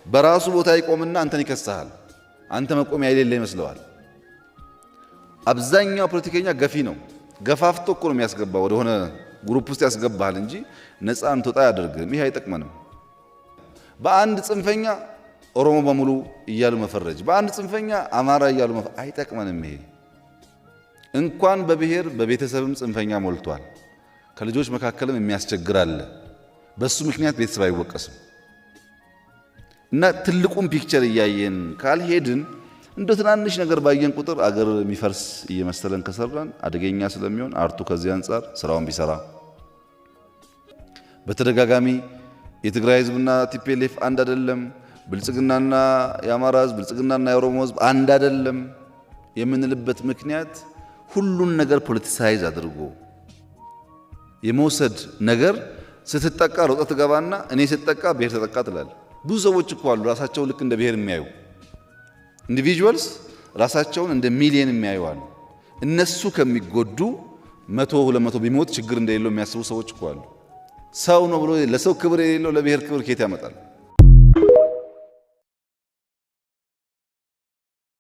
በራሱ ቦታ ይቆምና አንተን ይከስሃል። አንተ መቆሚያ የሌለ ይመስለዋል። አብዛኛው ፖለቲከኛ ገፊ ነው። ገፋፍቶ እኮ ነው የሚያስገባ፣ ወደሆነ group ውስጥ ያስገባሃል እንጂ ነፃ እንትወጣ አያደርግም። ይህ አይጠቅመንም። በአንድ ጽንፈኛ ኦሮሞ በሙሉ እያሉ መፈረጅ፣ በአንድ ጽንፈኛ አማራ እያሉ መፈረጅ አይጠቅመንም። ይሄ እንኳን በብሔር በቤተሰብም ጽንፈኛ ሞልቷል። ከልጆች መካከልም የሚያስቸግር አለ። በሱ ምክንያት ቤተሰብ አይወቀስም። እና ትልቁን picture እያየን ካልሄድን እንደ ትናንሽ ነገር ባየን ቁጥር አገር የሚፈርስ እየመሰለን ከሰራን አደገኛ ስለሚሆን art ኡ ከዚህ አንጻር ስራውን ቢሰራ። በተደጋጋሚ የትግራይ ህዝብና TPLF አንድ አይደለም፣ ብልጽግናና የአማራ ህዝብ፣ ብልጽግናና የኦሮሞ ህዝብ አንድ አይደለም የምንልበት ምክንያት ሁሉን ነገር politicize አድርጎ የመውሰድ ነገር፣ ስትጠቃ ሮጠህ ትገባና እኔ ስጠቃ ብሔር ተጠቃ ትላለህ። ብዙ ሰዎች እኮ አሉ ራሳቸውን ልክ እንደ ብሔር የሚያዩ individuals፣ ራሳቸውን እንደ ሚሊየን የሚያዩ አሉ። እነሱ ከሚጎዱ 100 200 ቢሞት ችግር እንደሌለው የሚያስቡ ሰዎች እኮ አሉ። ሰው ነው ብሎ ለሰው ክብር የሌለው ለብሔር ክብር ከየት ያመጣል?